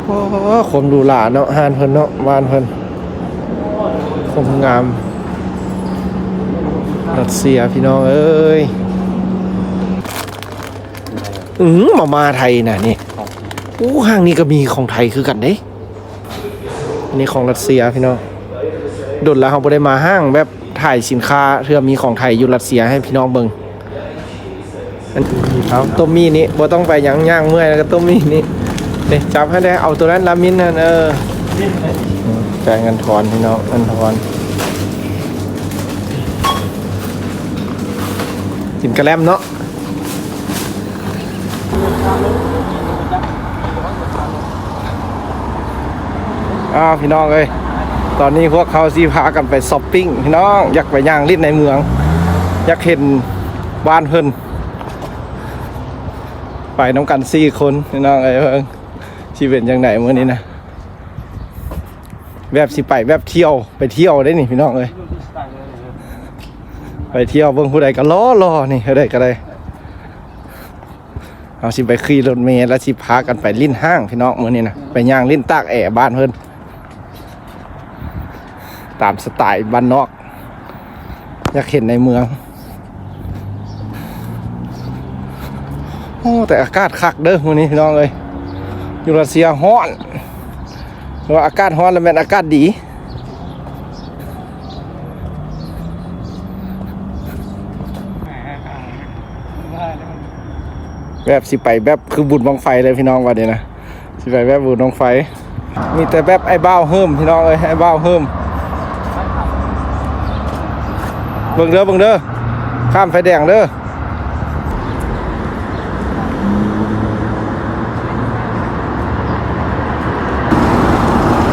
ໂອ້ ຄວາມຫຼູຫຼາເນາະ ຮ້ານເພິ່ນເນາະ ບ້ານເພິ່ນ ຄວາມງາມ ຣັດເຊຍ ພີ່ນ້ອງເອີຍ. ອືມ ມາມ່າໄທນະນີ້. ໂອ້ ຫ້າງນີ້ກໍມີຂອງໄທຄືກັນເດ້. ອັນນີ້ຂອງຣັດເຊຍ ພີ່ນ້ອງ. ດົນແລ້ວເຮົາບໍ່ໄດ້ມາຫ້າງແບບ ຖ່າຍສິນຄ້າເທື່ອມີຂອງໄທຢູ່ຣັດເຊຍໃຫ້ພີ່ນ້ອງເບິ່ງ. ເອົາຕົ້ມໝີ່ນີ້ ບໍ່ຕ້ອງໄປຫຍັງ ຍ່າງເມື່ອຍແລ້ວກໍຕົ້ມໝີ່ນີ້. ນີ້ ຈັບໃຫ້ແດ່ ເອົາໂຕນັ້ນ ລາມິນຫັ້ນ ເອີ ຈ່າຍເງິນທອນ ພີ່ນ້ອງ ເງິນທອນ. ກິນກະແລັມເນາະ. ອ້າວ ພີ່ນ້ອງເອີຍ ຕອນນີ້ພວກເຮົາຊິພາກັນໄປຊັອບປິງ ພີ່ນ້ອງ ຢາກໄປຍ່າງຫຼິ້ນໃນເມືອງ ຢາກເຫັນບ້ານເພິ່ນ ໄປນຳກັນສີ່ຄົນ ພີ່ນ້ອງເອີຍ ເບິ່ງຊິເປັນຈັ່ງໃດມື້ນີ້ນະ. ແບບຊິໄປແບບທ່ຽວ ໄປທ່ຽວເດ້ນີ້ ພີ່ນ້ອງເອີຍ ໄປທ່ຽວເບິ່ງ ຜູ້ໃດກໍຫຼໍ່ໆ ນີ້ ຜູ້ໃດກໍໄດ້. ເຮົາຊິໄປຂີ່ລົດເມ ແລ້ວຊິພາກັນໄປຫຼິ້ນຫ້າງ ພີ່ນ້ອງ ມື້ນີ້ນະ ໄປຍ່າງຫຼິ້ນຕາກແອບ້ານເພິ່ນ ຕາມສະໄຕບ້ານນອກ ຢາກເຫັນໃນເມືອງ. ໂອ້ ແຕ່ອາກາດຄັກເດີມື້ນີ້ ພີ່ນ້ອງເອີຍ ຢູ່ຣັດເຊຍຮ້ອນ ແຕ່ວ່າອາກາດຮ້ອນແລ້ວແມ່ນອາກາດດີ. ແບບຊິໄປແບບຄືບຸນບັ້ງໄຟເລີຍ ພີ່ນ້ອງ ວ່ານີ້ນະ ຊິໄປແບບບຸນບັ້ງໄຟ. ມີແຕ່ແບບອ້າຍບ່າວເຮີ້ມ ພີ່ນ້ອງເອີຍ ອ້າຍບ່າວເຮີ້ມ. ເບິ່ງເດີ ເບິ່ງເດີ ຂ້າມໄຟແດງເດີ.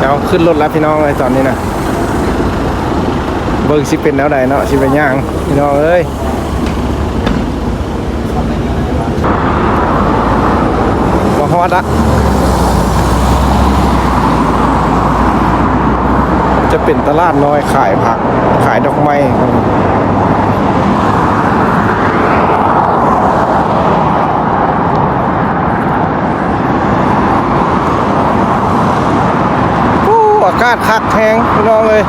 ເຈົ້າ ຂຶ້ນລົດແລ້ວ ພີ່ນ້ອງເອີຍ ຕອນນີ້ນະ ເບິ່ງຊິເປັນແນວໃດເນາະ ຊິໄປຍ່າງ ພີ່ນ້ອງເອີຍ. ມາຮອດລະ ຈະເປັນຕະຫຼາດນ້ອຍຂາຍຜັກ ຂາຍດອກໄມ້. ໂອ້ ອາກາດຄັກແຮງ ພີ່ນ້ອງເອີຍ.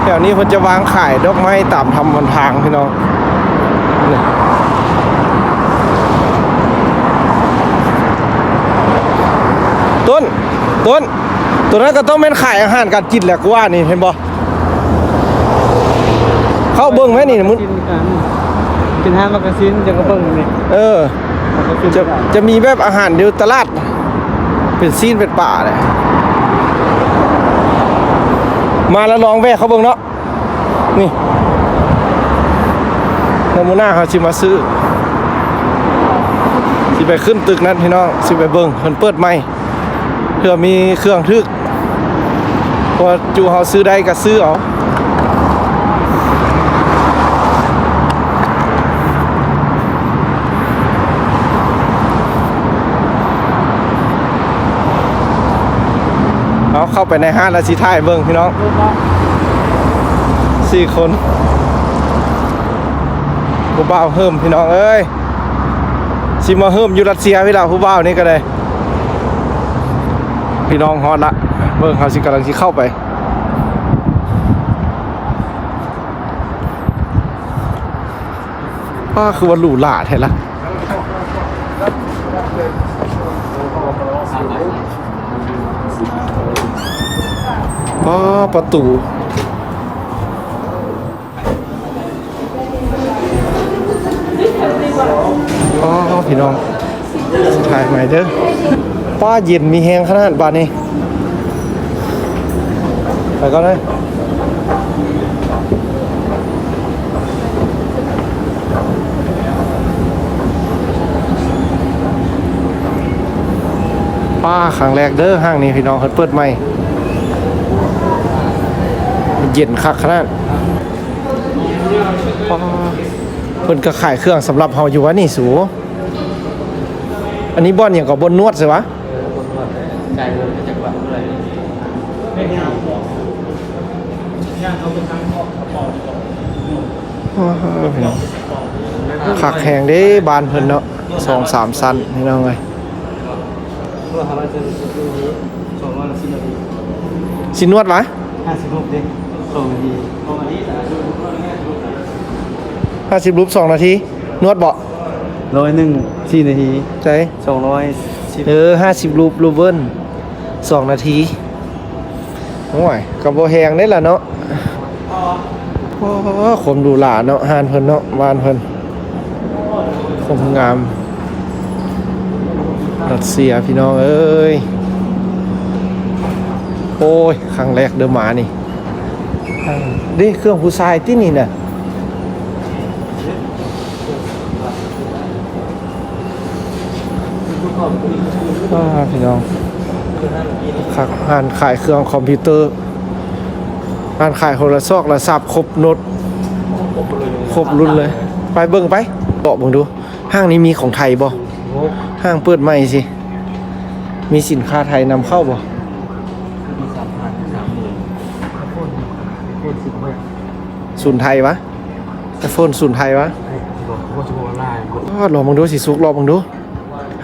ແຖວນີ້ເພິ່ນຈະວາງຂາຍດອກໄມ້ຕາມທຳຫນທາງ ພີ່ນ້ອງ. ນີ້ ຕົ້ນ ຕົ້ນ ໂຕນັ້ນກໍຕ້ອງແມ່ນຂາຍອາຫານການກິນແຫຼະ ກູວ່ານີ້ ເຫັນບໍ່? ເຂົ້າເບິ່ງແມ່ນນີ້ ເປັນຮ້ານມາກາຊິນ ຈັ່ງກໍເບິ່ງນີ້ ເອີ ມາກາຊິນ ຈະ ຈະມີແບບອາຫານຢູ່ຕະຫຼາດ ເປັນຊີ້ນເປັນປາແຫຼະ ມາແລ້ວລອງແວະເຂົ້າເບິ່ງເນາະ. ນີ້ ແລ້ວມື້ໜ້າເຮົາຊິມາຊື້ ຊິໄປຂຶ້ນຕຶກນັ້ນ ພີ່ນ້ອງ ຊິໄປເບິ່ງເພິ່ນເປີດໃໝ່ ເພື່ອມີເຄື່ອງຖືກ ເພາະວ່າຈຸເຮົາຊື້ໄດ້ກໍຊື້ເອົາ. ເອົາ ເຂົ້າໄປໃນຮ້ານແລ້ວຊິຖ່າຍເບິ່ງ ພີ່ນ້ອງ ສີ່ຄົນ ຜູ້ບ່າວເຮີ້ມ ພີ່ນ້ອງເອີຍ ຊິມາເຮີ້ມຢູ່ຣັດເຊຍພີ້ລະ ຜູ້ບ່າວນີ້ກໍໄດ້. ພີ່ນ້ອງ ຮອດລະ ເບິ່ງ ເຮົາຊິ ກຳລັງຊິເຂົ້າໄປ. ອ້າ ຄືວ່າຫຼູຫຼາແທ້ລະ ອ້າ ປະຕູ ອ້າ ພີ່ນ້ອງ ຖ່າຍໃໝ່ເດີ. ປ້າ ເຢັນມີແຮງຂະໜາດບາດນີ້ ໄປກ່ອນເລີຍ. ປ້າ ຄັ້ງແລກເດີ ຫ້າງນີ້ ພີ່ນ້ອງ ເພິ່ນເປີດໃໝ່ ເຢັນຄັກຂະໜາດ. ປ້າ ເພິ່ນກໍຂາຍເຄື່ອງສຳລັບເຮົາຢູ່ວະນີ້ສູ. ອັນນີ້ບ່ອນຫຍັງກໍ ບ່ອນນວດໃຊ່ຫວາ? ເອີ ບ່ອນນວດ ຈ່າຍເງິນໄປຈັກບາດເທົ່າໃດ? ຍ່າງເຂົ້າໄປທາງອອກກະເປົານີ້ກໍ ອ້າວ ພີ່ນ້ອງ ຄັກແຮງເດ້ບ້ານເພິ່ນເນາະ ສອງສາມຊັ້ນ ພີ່ນ້ອງເອີຍ. ຊິນວດຫວາ? ຫ້າສິບຮູບເດ້ ສອງນາທີ ຫ້າສິບຮູບສອງນາທີ ນວດບໍ່? ຮ້ອຍໜຶ່ງ ສີ່ນາທີ ໃສ? ສອງຮ້ອຍສິບ ເອີ ຫ້າສິບຮູບ ຮູບເວີນ ສອງນາທີ. ໂອ້ຍ ກໍບໍ່ແຮງເດ້ລະເນາະ. ໂອ້ ຄວາມຫຼູຫຼາເນາະ ຮ້ານເພິ່ນເນາະ ບ້ານເພິ່ນ ຄວາມງາມ ຣັດເຊຍ ພີ່ນ້ອງເອີຍ. ໂອ້ຍ ຄັ້ງແລກເດີມານີ້ ເດ້ ເຄື່ອງຜູ້ຊາຍຕິນີ້ນະ. ອ້າ ພີ່ນ້ອງ ຄັກ ຮ້ານຂາຍເຄື່ອງຄອມພິວເຕີ ຮ້ານຂາຍໂທລະຊອກລະສັບ ຄົບໂນດ ຄົບລຸ້ນເລີຍ. ໄປເບິ່ງໄປ ເລາະເບິ່ງດູ ຫ້າງນີ້ມີຂອງໄທບໍ່? ໂອ້ ຫ້າງເປີດໃໝ່ຊິ ມີສິນຄ້າໄທນຳເຂົ້າບໍ່? ສູນໄທຫວາ? ໄອໂຟນສູນໄທຫວາ? ເອີ ລອງເບິ່ງດູ ຊິສຸກ ລອງເບິ່ງດູ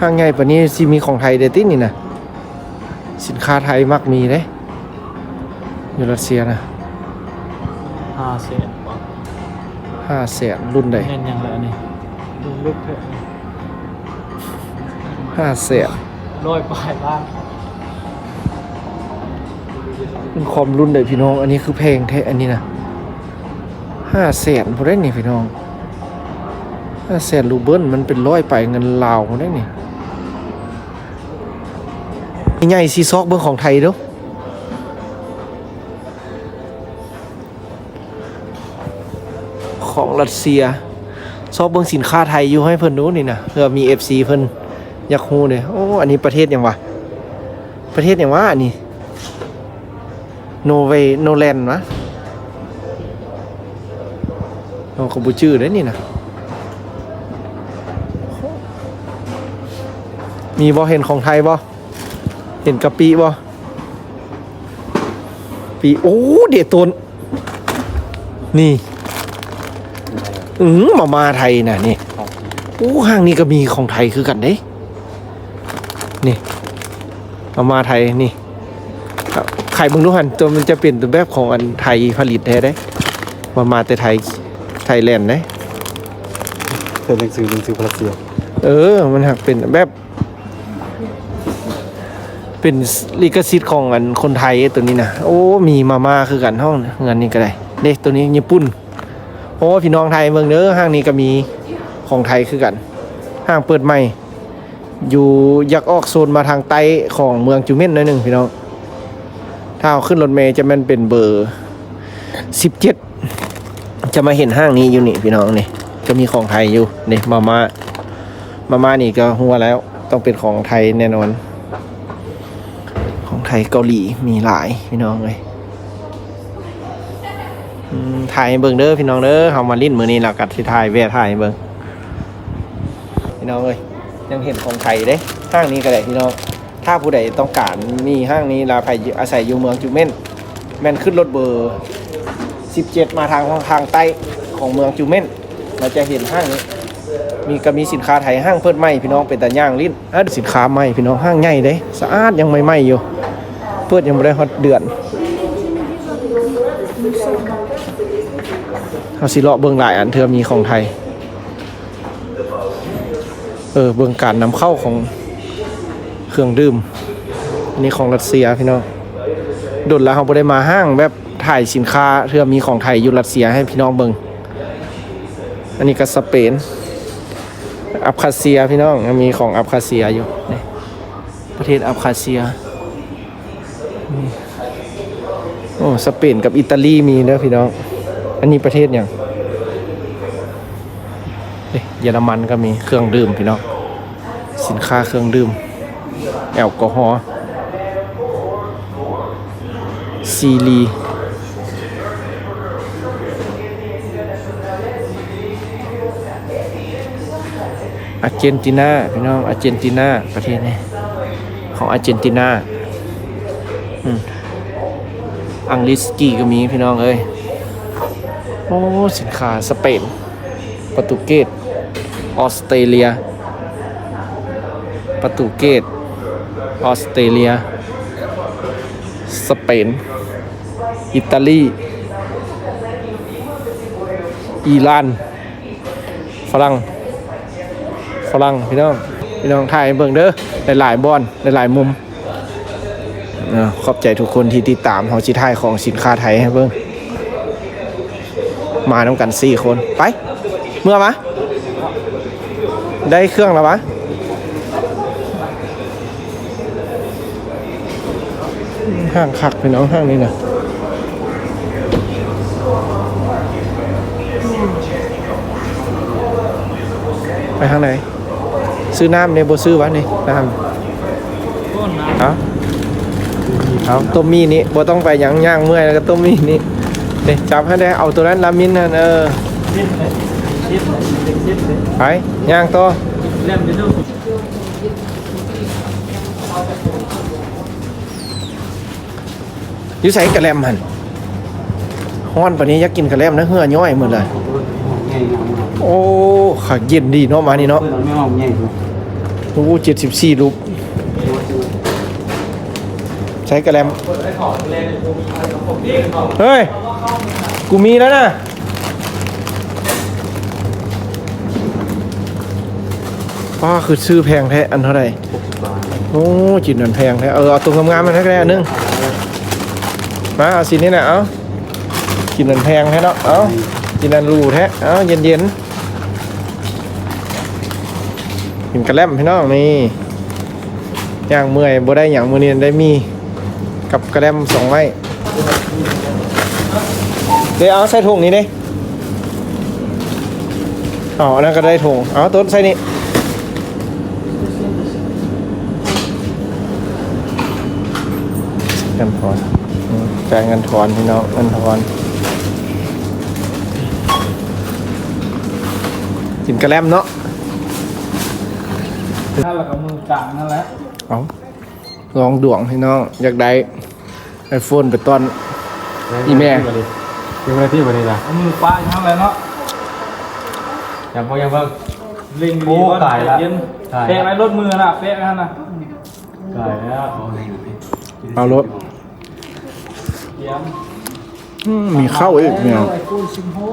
ຫ້າງໃຫຍ່ປານນີ້ຊິມີຂອງໄທໄດ້ຕິນີ້ນະ. ສິນຄ້າໄທມັກມີເດ້ ຢູ່ຣັດເຊຍນະ. ຫ້າແສນ ຫ້າແສນ ລຸ້ນໃດ? ແມ່ນຫຍັງລະອັນນີ້ ລຸ້ນເລິກແທ້ ຫ້າແສນ ຮ້ອຍປາຍລ້ານ ເປັນຄອມລຸ້ນໃດພີ່ນ້ອງ? ອັນນີ້ຄືແພງແທ້ ອັນນີ້ນະ ຫ້າແສນພຸ້ນເດ້ນີ້ພີ່ນ້ອງ ຫ້າແສນຣູເບິນ ມັນເປັນຮ້ອຍປາຍເງິນລາວພຸ້ນເດ້ນີ້. ໃຫຍ່ຊິຊອກເບິ່ງຂອງໄທເດີ້ ຂອງຣັດເຊຍ ຊອກເບິ່ງສິນຄ້າໄທຢູ່ໃຫ້ເພິ່ນດູນີ້ນະ ເພື່ອມີເອັຟຊີເພິ່ນຢາກຮູ້ເດ້. ໂອ້ ອັນນີ້ປະເທດຫຍັງຫວາ? ປະເທດຫຍັງຫວາອັນນີ້? ໂນເວ ໂນແລນຫວາ? ເຮົາກໍບໍ່ຈື່ເດ້ນີ້ນະ. ມີບໍ່? ເຫັນຂອງໄທບໍ່? ເຫັນກະປິບໍ່? ປີ ໂອ້ ເດໂຕນ ນີ້ ອື ມາມ່າໄທນະນີ້. ໂອ້ ຫ້າງນີ້ກໍມີຂອງໄທຄືກັນເດ້ ນີ້ ມາມ່າໄທນີ້. ໄຂເບິ່ງດູຫັ້ນ ຕົວມັນຈະເປັນແບບຂອງອັນໄທຜະລິດແທ້ເດ້ ມາມ່າແຕ່ໄທ ໄທແລນເດ້. ເປັນໜັງສື ໜັງສືພະຣັດເຊຍ ເອີ ມັນຫາກເປັນແບບ ເປັນລິຂະສິດຂອງອັນຄົນໄທຕົວນີ້ນະ. ໂອ້ ມີມາມ່າຄືກັນ ຫ້ອງເຮືອນນີ້ກໍໄດ້ເດ້ ຕົວນີ້ຍີ່ປຸ່ນ. ໂອ້ ພີ່ນ້ອງໄທເບິ່ງເດີ ຫ້າງນີ້ກໍມີຂອງໄທຄືກັນ ຫ້າງເປີດໃໝ່ ຢູ່ ຢາກອອກໂຊນມາທາງໃຕ້ຂອງເມືອງຈູເມັນໜ້ອຍໜຶ່ງພີ່ນ້ອງ. ຖ້າເຮົາຂຶ້ນລົດເມຈະແມ່ນເປັນເບີສິບເຈັດ ຈະມາເຫັນຫ້າງນີ້ຢູ່ນີ້ພີ່ນ້ອງ. ນີ້ກໍມີຂອງໄທຢູ່ນີ້ ມາມ່າ ມາມ່ານີ້ກໍຮູ້ແລ້ວ ຕ້ອງເປັນຂອງໄທແນ່ນອນ. ຂອງໄທເກົາຫຼີມີຫຼາຍພີ່ນ້ອງເອີຍ. ອືມ ຖ່າຍໃຫ້ເບິ່ງເດີພີ່ນ້ອງເດີ ເຮົາມາຫຼິ້ນມື້ນີ້ລະກໍຊິຖ່າຍ ແວ່ຖ່າຍໃຫ້ເບິ່ງພີ່ນ້ອງເອີຍ. ຍັງເຫັນຂອງໄທເດ້ ຫ້າງນີ້ກໍໄດ້ພີ່ນ້ອງ. ຖ້າຜູ້ໃດຕ້ອງການມີຫ້າງນີ້ລະ ໃຜອາໄສຢູ່ເມືອງຈູເມັນ ແມ່ນຂຶ້ນລົດເບີສິບເຈັດ ມາທາງ ທາງໃຕ້ຂອງເມືອງຈູເມັນ ລະຈະເຫັນຫ້າງນີ້ ມີ ກໍມີສິນຄ້າໄທ ຫ້າງເປີດໃໝ່ພີ່ນ້ອງ ເປັນຕາຍ່າງຫຼິ້ນ. ອາ ສິນຄ້າໃໝ່ພີ່ນ້ອງ ຫ້າງໃຫຍ່ເດ້ ສະອາດ ຍັງໃໝ່ໆຢູ່ ເປີດຍັງບໍ່ໄດ້ຮອດເດືອນ. ເຮົາຊິເລາະເບິ່ງຫຼາຍອັນ ເທື່ອມີຂອງໄທ. ເອີ ເບິ່ງການນຳເຂົ້າຂອງເຄື່ອງດື່ມ ອັນນີ້ຂອງຣັດເຊຍພີ່ນ້ອງ. ດົນແລ້ວເຮົາບໍ່ໄດ້ມາຫ້າງແບບຖ່າຍສິນຄ້າ ເທື່ອມີຂອງໄທຢູ່ຣັດເຊຍໃຫ້ພີ່ນ້ອງເບິ່ງ. ອັນນີ້ກໍສະເປນ ອັບຄາເຊຍພີ່ນ້ອງ ຍັງມີຂອງອັບຄາເຊຍຢູ່ນີ້ ປະເທດອັບຄາເຊຍ. ນີ້ ໂອ້ ສະເປນກັບອີຕາລີມີເດີພີ່ນ້ອງ. ອັນນີ້ປະເທດຫຍັງ? ເອີ ເຢຍລະມັນກໍມີເຄື່ອງດື່ມພີ່ນ້ອງ ສິນຄ້າເຄື່ອງດື່ມ ແອລກໍຮໍ ຊີລີ. ອາເຈນຕິນາພີ່ນ້ອງ ອາເຈນຕິນາ ປະເທດນີ້ຂອງອາເຈນຕິນາ. ອືມ ອັງລິສກີກໍມີພີ່ນ້ອງເອີຍ. ໂອ້ ສິນຄ້າສະເປນ ປະຕູເກດ ອອສເຕຣເລຍ ປະຕູເກດ ອອສເຕຣເລຍ ສະເປນ ອີຕາລີ ອີຣານ ຝຣັ່ງ ຝຣັ່ງ ພີ່ນ້ອງ ພີ່ນ້ອງ ຖ່າຍໃຫ້ເບິ່ງເດີ ຫຼາຍໆບ່ອນ ຫຼາຍໆມຸມ. ເນາະ ຂອບໃຈທຸກຄົນທີ່ຕິດຕາມ ເຮົາຊິຖ່າຍຂອງສິນຄ້າໄທໃຫ້ເບິ່ງ. ມານຳກັນສີ່ຄົນ ໄປ ເມືອມາ ໄດ້ເຄື່ອງແລ້ວວະ. ຫ້າງຄັກພີ່ນ້ອງ ຫ້າງນີ້ນະ ໄປທາງໃດ? ຊື້ນ້ຳນີ້ ບໍ່ຊື້ວະນີ້ ນ້ຳ ເອົາ ເອົາ ຕົ້ມໝີ່ນີ້ ບໍ່ຕ້ອງໄປຫຍັງ ຍ່າງເມື່ອຍແລ້ວກໍຕົ້ມໝີ່ນີ້ ນີ້ ຈັບໃຫ້ແດ່ ເອົາໂຕນັ້ນ ລາມິນຫັ້ນ ເອີ ໄປ ຍ່າງຕໍ່. ຢູ່ໃສກະແລັມຫັ້ນ? ຮ້ອນປານນີ້ຢາກກິນກະແລັມນະ ເຫື່ອຍ້ອຍໝົດເລີຍ. ໂອ້ ຄັກ ເຢັນດີເນາະ ມານີ້ເນາະ. ໂອ້ ເຈັດສິບສີ່ລູກ. ໃສກະແລັມ? ເຮີ້ຍ ກູມີແລ້ວນະ. ປ້າ ຄືຊື້ແພງແທ້ ອັນເທົ່າໃດ? ໂອ້ ຈີນນັ້ນແພງແທ້. ເອີ ເອົາຕົວງາມໆ ມາໃຫ້ແດ່ອັນໜຶ່ງ ມາ ເອົາສີນີ້ນະ ເອົາ ຈີນນັ້ນແພງແທ້ເນາະ ເອົາ ຈີນນັ້ນຫຼູແທ້ ເອົາ ເຢັນໆ ກິນກະແລັມພີ່ນ້ອງ ນີ້ ຍ່າງເມື່ອຍ ບໍ່ໄດ້ຫຍັງ ມື້ນີ້ໄດ້ໝີ່ກັບກະແລັມສອງໄມ້. ເດ້ ເອົາໃສ່ຖົງນີ້ເດ້ ເອົາ ອັນນັ້ນກໍໄດ້ຖົງ ເອົາ ຕົ້ນໃສ່ນີ້ ເງິນທອນ ອືມ ຈ່າຍເງິນທອນພີ່ນ້ອງ ເງິນທອນ ກິນກະແລັມເນາະ ນັ້ນແຫຼະ ກໍມືກາງນັ້ນແຫຼະ ເອົາ. ລອງດວງພີ່ນ້ອງ ຢາກໄດ້ໄອໂຟນໄປຕ້ອນອີ່ແມ່ ເກັບໄວ້ທີ່ບັດນີ້ນະ ເອົາມືປ້າຍເທົ່າແຫຼະເນາະ ຢ່າເບິ່ງ ຢ່າເບິ່ງ ເລັ່ງດີ ໂອ້ ຕາຍລະ ເຢັນ ຕາຍລະ ແປະໄວ້ລົດມືນະ ແປະໄວ້ຫັ້ນນະ ຕາຍແລ້ວ ເອົາໂລດ ຕຽມ ອືມ ມີເຂົ້າອີກ ແມ່ນ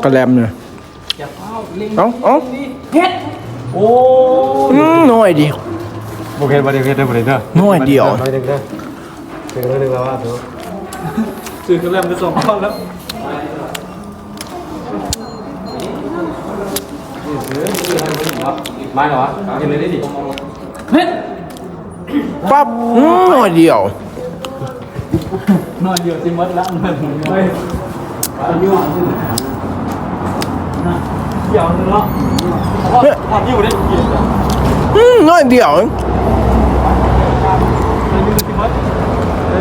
ກະແລັມນີ້ ເອົາ ເອົາ ເຮັດ ໂອ້ ອືມ ໜ້ອຍດຽວ ບໍ່ເຮັດ ບໍ່ໄດ້ເຮັດເດີ ບໍ່ໄດ້ເດີ ໜ້ອຍດຽວ ໜ້ອຍໜຶ່ງເດີ ເຮັດໜ້ອຍໜຶ່ງແລ້ວວ່າ ຊື້ກະແລັມໄປສອງກ້ອນແລ້ວ ມາແລ້ວຫວາ ເຮັດເລີຍເດ້ ເຮັດ ປັບ ອືມ ໜ້ອຍດຽວ ໜ້ອຍດຽວຊິໝົດລະ ເອີຍ ດຽວເນາະ ເນຍ ອືມ ໜ້ອຍດຽວ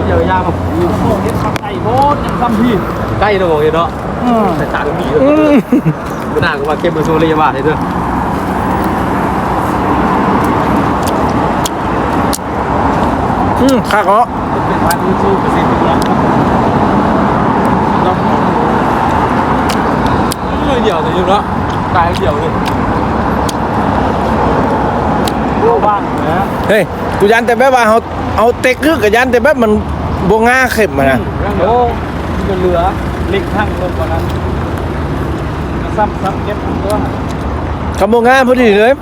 ດຽວຢາວ ໂອ້ ເຮັດຄັກໄກ່ໂພດ ຍັງຊ້ຳພີ້ ໄກ່ເນາະ ເນາະ ອືມ ແຕ່ຕາດີ ອືມ ມື້ໜ້າກໍວ່າເກັບໄປໂຊເລຍວາດໃຫ້ເດີ ອືມ ຄັກເນາະ ເປັນວານຢູ່ໂຊກະຊິເປັນວານ ໜ້ອຍດຽວເນາະ ກາຍດຽວເລີຍ ເຮົາວ່າງນະ ເຮີ້ຍ ກູຢ້ານແຕ່ແບບວ່າເຮົາ ເອົາເຕັກຄືກະຢ້ານແຕ່ແບບມັນບໍ່ງ່າເຂັມຫັ້ນນະ ອືມ ໂອ້ ມັນເຫຼືອເຫຼັກທັງເບິ່ງວ່ານັ້ນ ຊ້ຳ ຊ້ຳເກັບຕົວ ຄັນບໍ່ງ່າພໍດີເລີຍ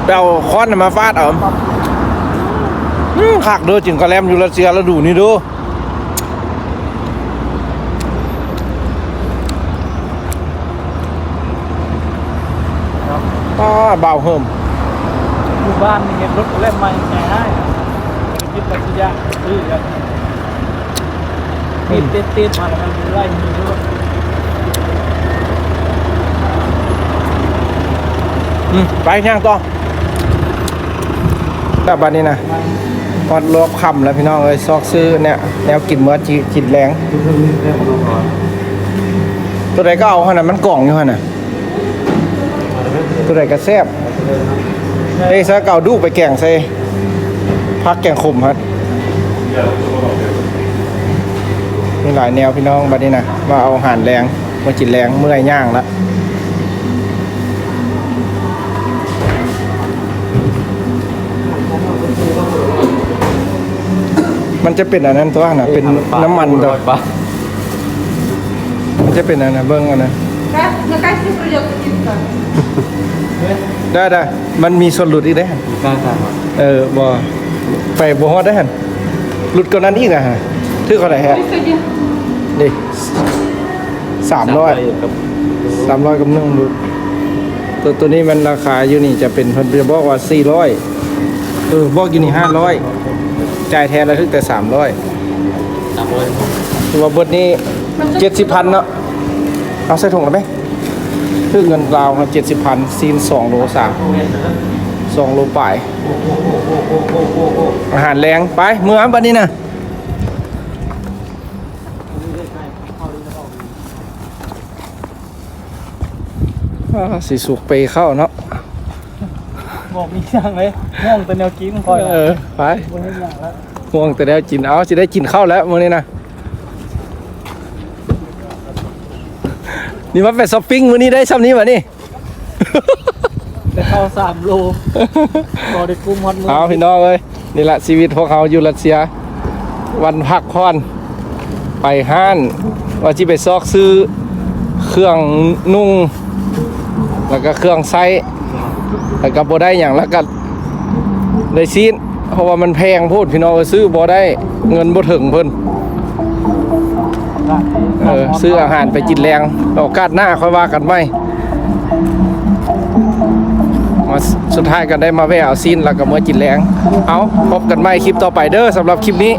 ໄປເອົາຄ້ອນມາຟາດເອົາ ອືມ ຄັກເດີ ກິນກະແລັມຢູ່ຣັດເຊຍລະດູນີ້ເດີ. ປ້າ ບ່າວເຮີມ ຢູ່ບ້ານນີ້ເຫັນລົດແລ່ນມາໃຫຍ່ອ້າຍ ຄິດວ່າຊິຢາກຊື້ກັນ ຕິດໆໆ ມາແລ້ວມັນໄລ່ໜີໂລດ ອືມ ໄປຍ່າງຕໍ່. ແລ້ວບັດນີ້ນະ ຮອດລອບຄ່ຳແລ້ວພີ່ນ້ອງເອີຍ ຊອກຊື້ແນວ ແນວກິນມື້ກິນແລງ ຕົວໃດກໍເອົາຫັ້ນນະ ມັນກອງຢູ່ຫັ້ນນະ ຕົວໃດກໍແຊບ ເອີ ຊະກໍເອົາດູກໄປແກງໃສ່ຜັກແກງຂົມຫັ້ນ ມີຫຼາຍແນວພີ່ນ້ອງ ບັດນີ້ນະ. ມາເອົາອາຫານແລງ ມາກິນແລງ ເມື່ອຍຍ່າງລະ. ມັນຈະເປັນອັນນັ້ນຕົວະນະ ເປັນນ້ຳມັນຕົວະ. ມັນຈະເປັນອັນນັ້ນ ເບິ່ງອັນນັ້ນ. ໄດ້ໆ ມັນມີສ່ວນຫຼຸດອີກເດ້. ໄດ້ໆ ເອີ ບໍ່ ໄປບໍ່ຮອດໄດ້ຫັ້ນ ຫຼຸດກວ່ານັ້ນອີກນະ. ຖືກເທົ່າໃດແຮະ? ນີ້ ສາມຮ້ອຍ ສາມຮ້ອຍກັບ ສາມຮ້ອຍກັບໜຶ່ງຫຼຸດ. ຕົວ ຕົວນີ້ມັນລາຄາຢູ່ນີ້ຈະເປັນ ເພິ່ນຈະບອກວ່າສີ່ຮ້ອຍ ເອີ ບອກຢູ່ນີ້ຫ້າຮ້ອຍ ຈ່າຍແທນລະຖືກແຕ່ສາມຮ້ອຍ ສາມຮ້ອຍ ຖືວ່າເບິດນີ້ເຈັດສິບພັນເນາະ. ເອົາໃສ່ຖົງໄດ້ໄໝ? ຄືເງິນລາວເຮົາເຈັດສິບພັນ ຊີ້ນສອງໂລສາມ ສອງໂລປາຍ. ອາຫານແລງ ໄປ ເມືອບັດນີ້ນະ. ອາ ຊິສຸກເປເຂົ້າເນາະ. ບໍ່ມີຫຍັງເລີຍ ຫ່ວງແຕ່ແນວກິນຂ້ອຍ. ເອີ ໄປ ບໍ່ເຮັດຫຍັງແລ້ວ ຫ່ວງແຕ່ແນວກິນ. ເອົາ ຊິໄດ້ກິນເຂົ້າແລ້ວມື້ນີ້ນະ. ນີ້ມາໄປຊັອບປິງມື້ນີ້ໄດ້ຊ່ຳນີ້ບາດນີ້ ໄດ້ເຂົ້າສາມໂລ ພໍໄດ້ກຸ້ມຮອດມື້. ເອົາ ພີ່ນ້ອງເອີຍ ນີ້ລະຊີວິດພວກເຮົາຢູ່ລັດເຊຍ ວັນພັກຜ່ອນ ໄປຮ້ານ ວ່າຊິໄປຊອກຊື້ເຄື່ອງນຸ່ງ ແລ້ວກະເຄື່ອງໃຊ້ ແລ້ວກະບໍ່ໄດ້ຫຍັງ ແລ້ວກະໄດ້ຊີ້ນ ເພາະວ່າມັນແພງໂພດ ພີ່ນ້ອງເອີຍ ຊື້ບໍ່ໄດ້ ເງິນບໍ່ເຖິງເພິ່ນ. ເອີ ຊື້ອາຫານໄປກິນແລງ ໂອກາດໜ້າຄ່ອຍວ່າກັນໃໝ່. ມາ ສຸດທ້າຍກໍໄດ້ມາແວ່ເອົາຊີ້ນ ແລ້ວກໍເມືອກິນແລງ. ເອົາ ພົບກັນໃໝ່ຄລິບຕໍ່ໄປເດີ ສຳລັບຄລິບນີ້